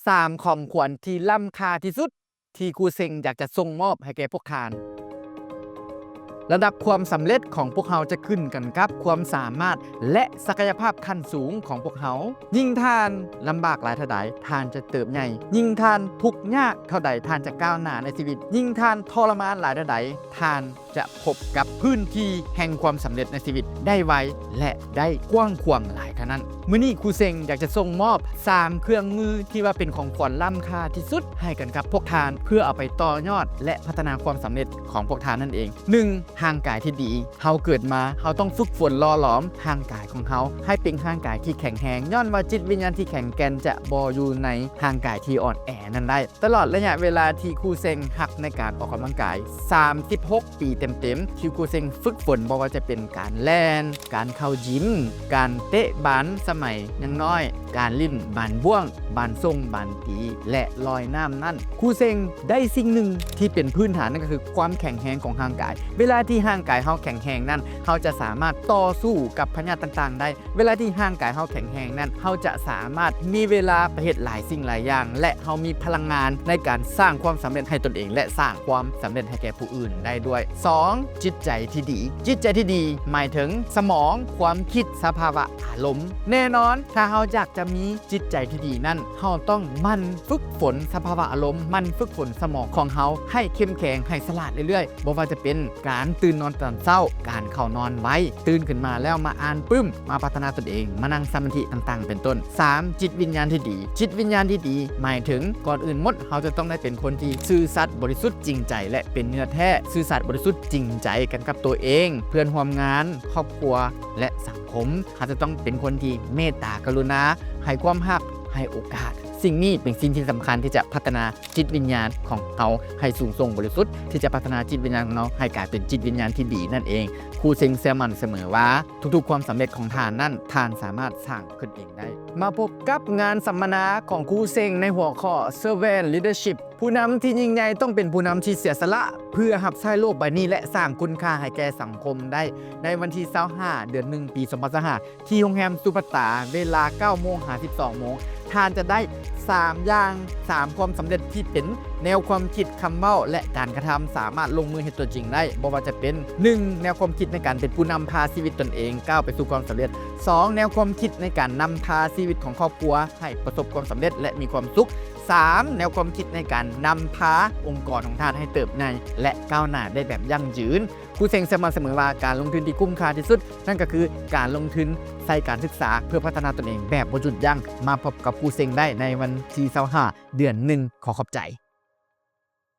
ສາມຂອງຂວັນທີ່ລ້ຳຄ່າທີ່ສຸດ ທີ່ຄູເຊັງຢາກຈະສົ່ງມອບໃຫ້ແກ່ພວກທ່ານ. ລະດັບຄວາມສຳເລັດຂອງພວກເຮົາຈະຂຶ້ນກັນກັບຄວາມສາມາດ ແລະ ສັກກະຍະພາບຂັ້ນສູງຂອງພວກເຮົາ. ຍິ່ງທ່ານລຳບາກຫຼາຍເທົ່າໃດ, ທ່ານຈະເຕີບໃຫຍ່. ຍິ່ງທ່ານທຸກຍາກເທົ່າໃດ, ທ່ານຈະກ້າວໜ້າໃນຊີວິດ. ຍິ່ງທ່ານທໍລະມານຫຼາຍເທົ່າໃດ, ທ່ານຈະພົບກັບພື້ນທີ່ແຫ່ງຄວາມສຳເລັດໃນຊີວິດໄດ້ໄວ ແລະ ໄດ້ກວ້າງຂວາງຫຼາຍເທົ່ານັ້ນ. ມື້ນີ້ຄູເຊັງຢາກຈະສົ່ງມອບສາມເຄື່ອງມືທີ່ວ່າເປັນຂອງຂວັນລ້ຳຄ່າທີ່ສຸດໃຫ້ກັນກັບພວກທ່ານ ເພື່ອເອົາໄປຕໍ່ຍອດ ແລະ ພັດທະນາຄວາມສຳເລັດຂອງພວກທ່ານນັ້ນເອງ. ໜຶ່ງ, ຮ່າງກາຍທີ່ດີ. ເຮົາເກີດມາ, ເຮົາຕ້ອງຝຶກຝົນຫຼໍ່ຫຼອມຮ່າງກາຍຂອງເຮົາໃຫ້ເປັນຮ່າງກາຍທີ່ແຂງແຮງ, ຍ້ອນວ່າຈິດວິນຍານທີ່ແຂງແກ່ນຈະບໍ່ຢູ່ໃນຮ່າງກາຍທີ່ອ່ອນແອນັ້ນໄດ້. ຕະຫຼອດໄລຍະເວລາທີ່ຄູເຊັງຮັກໃນການອອກກຳລັງກາຍສາມສິບຫົກປີເຕັມໆ ທີ່ຄູເຊັງຝຶກຝົນ, ບໍ່ວ່າຈະເປັນການແລ່ນ, ການເຂົ້າຢິມ, ການເຕະບານສະໄໝຍັງນ້ອຍ, ການຫຼິ້ນບານບ້ວງ, ບານສົ່ງ, ບານຕີ ແລະ ລອຍນ້ຳນັ້ນ, ຄູເຊັງໄດ້ສິ່ງໜຶ່ງທີ່ເປັນພື້ນຖານ, ນັ້ນກໍຄືຄວາມແຂງແຮງຂອງຮ່າງກາຍ. ເວລາທີ່ຮ່າງກາຍເຮົາແຂງແຮງນັ້ນ, ເຮົາຈະສາມາດຕໍ່ສູ້ກັບພະຍາດຕ່າງໆໄດ້. ເວລາທີ່ຮ່າງກາຍເຮົາແຂງແຮງນັ້ນ, ເຮົາຈະສາມາດມີເວລາໄປເຮັດຫຼາຍສິ່ງຫຼາຍຢ່າງ ແລະ ເຮົາມີພະລັງງານໃນການສ້າງຄວາມສຳເລັດໃຫ້ຕົນເອງ ແລະ ສ້າງຄວາມສຳເລັດໃຫ້ແກ່ຜູ້ອື່ນໄດ້ດ້ວຍ. ສອງ, ຈິດໃຈທີ່ດີ. ຈິດໃຈທີ່ດີໝາຍເຖິງສະໝອງ, ຄວາມຄິດ, ສະພາວະອາລົມ. ແນ່ນອນ, ຖ້າເຮົາຢາກຈະມີຈິດໃຈທີ່ດີນັ້ນ, ເຮົາຕ້ອງໝັ່ນຝຶກຝົນສະພາວະອາລົມ, ໝັ່ນຝຶກຝົນສະໝອງຂອງເຮົາໃຫ້ເຂັ້ມແຂງ, ໃຫ້ສະຫຼາດເລື້ອຍໆ. ບໍ່ວ່າຈະເປັນການຕື່ນນອນຕອນເຊົ້າ, ການເຂົ້ານອນໄວ, ຕື່ນຂຶ້ນມາແລ້ວມາອ່ານປຶ້ມ, ມາພັດທະນາຕົນເອງ, ມານັ່ງສະມາທິຕ່າງໆ ເປັນຕົ້ນ. ສາມ, ຈິດວິນຍານທີ່ດີ. ຈິດວິນຍານທີ່ດີໝາຍເຖິງ, ກ່ອນອື່ນໝົດ, ເຮົາຈະຕ້ອງໄດ້ເປັນຄົນທີ່ຊື່ສັດ, ບໍລິສຸດ, ຈິງໃຈ ແລະ ເປັນເນື້ອແທ້. ຊື່ສັດ, ບໍລິສຸດ, ຈິງໃຈກັນກັບຕົວເອງ, ເພື່ອນຮ່ວມງານ, ຄອບຄົວ ແລະ ສັງຄົມ. ເຮົາຈະຕ້ອງເປັນຄົນທີ່ເມດຕາກະລຸນາ, ໃຫ້ຄວາມຮັກ, ໃຫ້ໂອກາດ. ສິ່ງນີ້ເປັນສິ່ງທີ່ສຳຄັນທີ່ຈະພັດທະນາ ຈິດວິນຍານຂອງເຮົາໃຫ້ສູງສົ່ງບໍລິສຸດ, ທີ່ຈະພັດທະນາຈິດວິນຍານຂອງເຮົາໃຫ້ກາຍເປັນຈິດວິນຍານທີ່ດີນັ້ນເອງ. ຄູເຊັງເຊື່ອໝັ້ນສະເໝີວ່າ ທຸກໆຄວາມສຳເລັດຂອງທ່ານນັ້ນ, ທ່ານສາມາດສ້າງຂຶ້ນເອງໄດ້. ມາພົບກັບງານສຳມະນາຂອງຄູເຊັງໃນຫົວຂໍ້ Servant Leadership. ຜູ້ນຳທີ່ຍິ່ງໃຫຍ່ຕ້ອງເປັນຜູ້ນຳທີ່ເສຍສະຫຼະ ເພື່ອຮັບໃຊ້ໂລກໃບນີ້ ແລະ ສ້າງຄຸນຄ່າໃຫ້ແກ່ສັງຄົມໄດ້. ໃນວັນທີຊາວຫ້າ ເດືອນໜຶ່ງ ປີສອງພັນຊາວຫ້າ ທີ່ໂຮງແຮມສຸພັດຕາ ເວລາເກົ້າໂມງຫາສິບສອງໂມງ, ທ່ານຈະໄດ້ສາມຢ່າງ, ສາມຄວາມສຳເລັດທີ່ເປັນແນວຄວາມຄິດ, ຄຳເວົ້າ ແລະ ການກະທຳ ສາມາດລົງມືເຮັດຕົວຈິງໄດ້, ບໍ່ວ່າຈະເປັນ ໜຶ່ງ ແນວຄວາມຄິດໃນການເປັນຜູ້ນຳພາຊີວິດຕົນເອງກ້າວໄປສູ່ຄວາມສຳເລັດ, ສອງ ແນວຄວາມຄິດໃນການນຳພາຊີວິດຂອງຄອບຄົວໃຫ້ປະສົບຄວາມສຳເລັດ ແລະ ມີຄວາມສຸກ, ສາມ ແນວຄວາມຄິດໃນການນຳພາອົງກອນຂອງທ່ານໃຫ້ເຕີບໃຫຍ່ ແລະ ກ້າວໜ້າໄດ້ແບບຢັ້ງຢືນ. ຄູເຊັງເຊື່ອໝັ້ນສະເໝີວ່າ ການລົງທຶນທີ່ຄຸ້ມຄ່າທີ່ສຸດ ນັ້ນກໍຄືການລົງທຶນໃສ່ການສຶກສາເພື່ອພັດທະນາຕົນເອງແບບບໍ່ຢຸດຢັ້ງ. ມາພົບກັບຄູເຊັງໄດ້ໃນວັນທີຊາວຫ້າ ເດືອນໜຶ່ງ. ຂໍຂອບໃຈ.